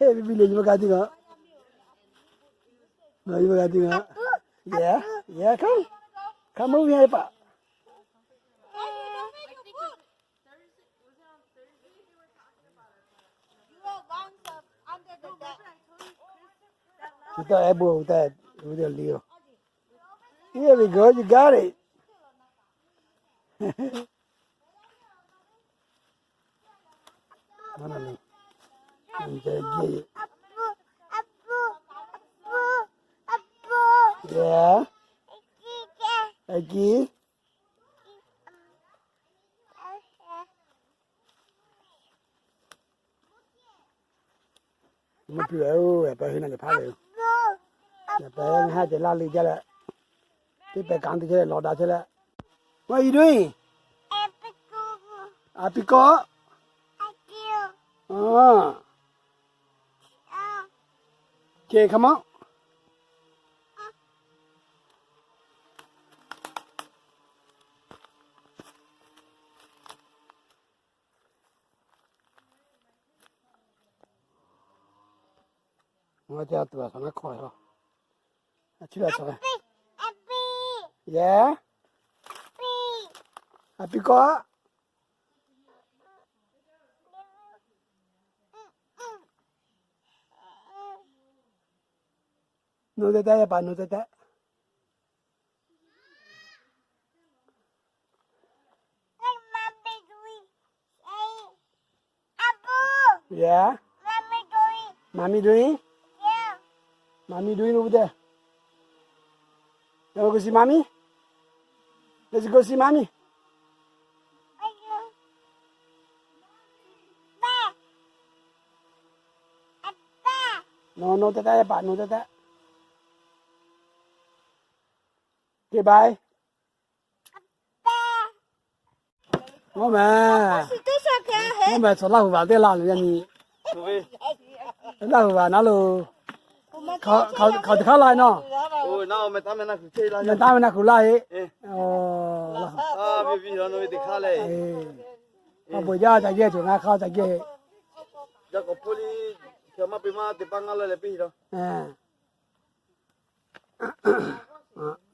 Eˇ, biˇ biˇ le, nyi ma ka tiˇ kaꞈ. Nyi ma ka tiˇ kaꞈ. Yeah, yeah, come. Come over here, pa. Chi taˇ eˉ bon te, te le yoˬ. Here we go, you got it. Yeah. Eki. Mvuhˇ piˇ ve oˬ, yaꞈ pa hui na yaꞈ hpaˇ ve. Yaꞈ pa ngaˬ haˉ ceh laˇ le jaˇ leh, teˇ pehˍ kanˉ te chehˇ leh lawˬ daꞈ chehˇ leh. What are you doing? A pi kawˆ. Okay, come on. Ngaˬ ca tuˬ a shaˍ naˉ hkawˇ a. A chi la shaˍ. Yeah. A pi kawˆ. Nawˬ te tehꞈ, yaˇ paˍ nawˬ te tehꞈ. Yeah. Mommy doing? Mommy doing over there? You wanna go see mommy? Let's go see mommy. No, no, tata, pa, no, tata. Okay, bye. Mvuhˇ mehˍ, mvuhˇ mehˍ chaw Laˇ huˍ vaꞈ teˇ laˇ loˬ yaˇ nyi. Laˇ huˍ vaꞈ naˉ loˬ. Hk'aˬ teˇ hk'aˉ laˇ nawˬ. Mehˍ taˇ ve naˆ kuˬ laˇ heˆ. Aˬ, bon jaˇ ca geh tuˬ ngaˬ hk'aˇ ca geh.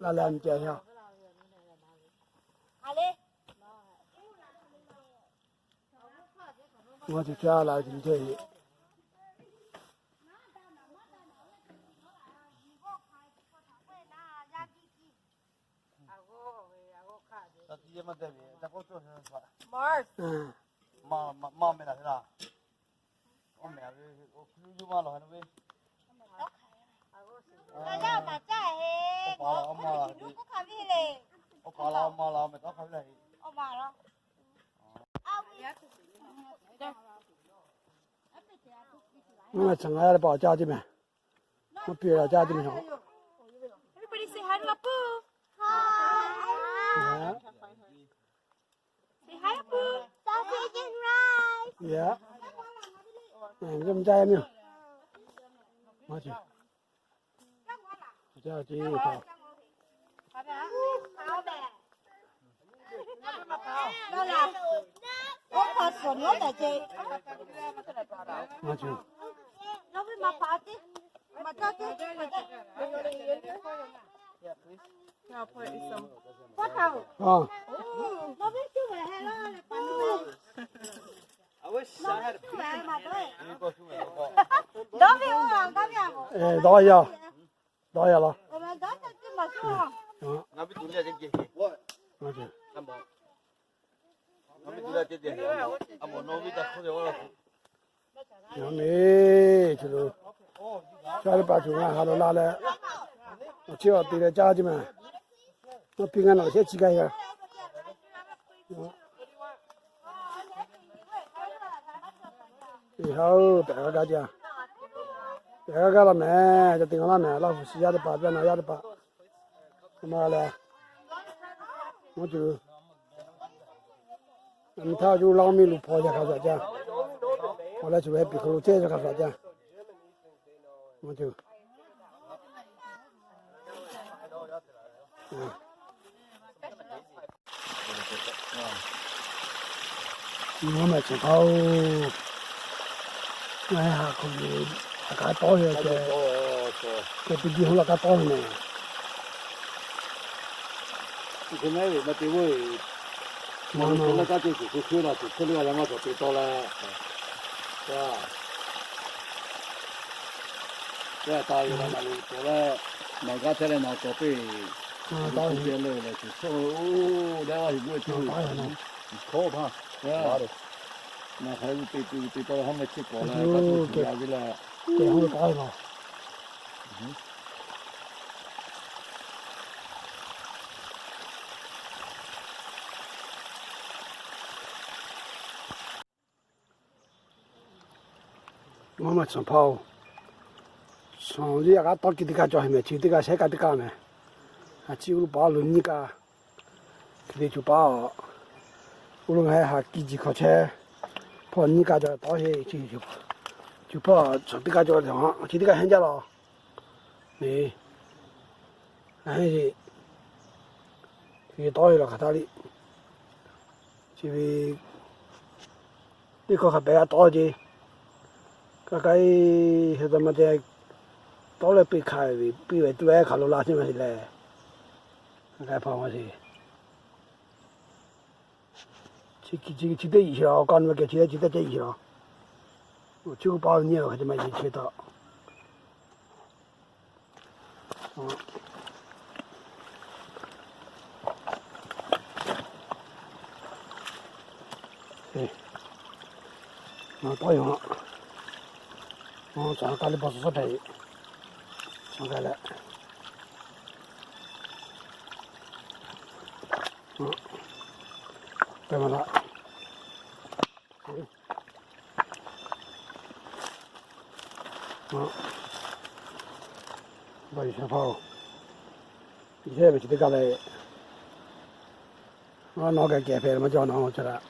Laˇ leh a nyi ceh a. Ngaˬ tuˬ caˇ la tuˬ nyi chehˇ ve. Mvuhˇ mehˍ chaꞈ ngaˬ yaˇ teˇ hpaˍ awˬ caˇ teˇ mehˍ. Mvuhˇ piˇ awˬ caˇ teˇ mehˍ. Everybody say hi to Apu. Say hi, Apu. Sausage and rice. Yeah. Mvuhˇ mehˍ caˇ yaˇ miˇ. Maˇ ce. Caˇ ce. Maˇ ce. Aˬ. Dawˇ ve oˬ, dawˇ ve a. Dawˇ yaˇ. Dawˇ yaˇ laˇ. Aˬ. Yaꞈ nyi, chi lo, caˇ teˇ hpaˍ tuˬ ngaˬ ha lo laˇ leh, awˬ chehˇ awˬ te leh caˇ ce mehˍ. Mvuhˇ piˇ ngaˬ nawˬ shehˆ chi gaˇ yaˇ. Eˬ, ha oˬ, pehꞈ g'a gaˇ jaˇ. Pehꞈ g'a gaˇ laˇ mehˍ, ca te g'a laˇ mehˍ, Laˇ huˍ shiˍ yaˇ teˇ hpaˍ, Vietnam yaˇ teˇ hpaˍ. Maˇ leh, mvuhˇ tuˬ Nyi htaˇ yawˇ Laˇ miˇ lo hpaw yaꞈ hk'a shuˍ jaˇ. Awˬ leh shuˍ heh piˍ hk'aw lo chehˇ yaꞈ hk'a shuˍ jaˇ. Nyi ma mehˍ chi hk'a oˬ. Ngaˬ hui hk'aˬ hk'e kaꞈ tawˇ ve ceh, ceh te biˇ hawˉ laꞈ kaꞈ tawˇ ve mehˍ. Maˇ maˇ tsuhˍ hpaˇ-oˬ, shanˍ liˇ a kaꞈ tawˇ kiˇ teˇ kaˇ cawˬ hehꞈ mehˍ, chi teˇ kaˇ shehˉ kaˇ teˇ kaˇ mehˍ. A ciˉ uˉ lo paˍ lo nyiˇ kaˇ, hk'e te cuˬ paˍ-oˬ, uˉ lo ngaˬ hui ha kiˇ jiˬ hk'awꞈ chehˇ, hpawˇ nyiˇ kaˇ cawˬ tawˇ heˆ. Cuˬ hpawˇ shanˍ teˇ kaˇ cawˬ, chi teˇ kaˇ hehnˇ jaˇ law. Eˬ, a hehnˇ ce, tawˇ heˆ law hk'aˬ htaˇ liˇ, chi ve teˇ hkawˇ hk'a pehꞈ g'a tawˇ ce. Kaˇ kaˇ e, heh taw ma te, tawˇ leh piˇ hk'a ve piˇ ve tuˬ ehˉ hk'aˬ lo la ce ma te leh, kaˇ hpaw ma te. Chi teˇ yiˍ sheˍ law, kaˇ nu ve kehˬ chi teˇ chi teˇ ce yiˍ sheˍ law. Oˬ, chi uˉ paˍ nyi a hk'aˬ te ma ce chi taw. Tawˇ yoˬ. Shaˍ k'ai leh paw suhˍ suhˉ hpehꞈ ve. Shaˍ k'ai leh, pehˬ ma laꞈ. Baˬ yuˬ shehˍ hpaˇ-oˬ, yehˇ ve chi teˇ kaˇ leh, nawˬ geh kehˬ hpehꞈ maˇ cawˬ nawˬ hui chaw htaꞈ,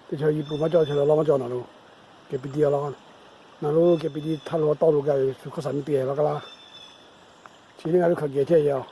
teˇ chaw yiˇ pu maˇ cawˬ, chaw lawˇ maˇ cawˬ nawˬ lo, kehˬ piˇ diˇ a law. Nawˬ lo kehˬ piˇ diˇ htaˇ lo tawˇ lo gaˇ ve shu hk'oˆ saˍ miˇ teˇ geh laˇ kaˇ laˇ. Chi teˇ ngaˬ hui hk'aˬ geh chehˇ ve yoˬ.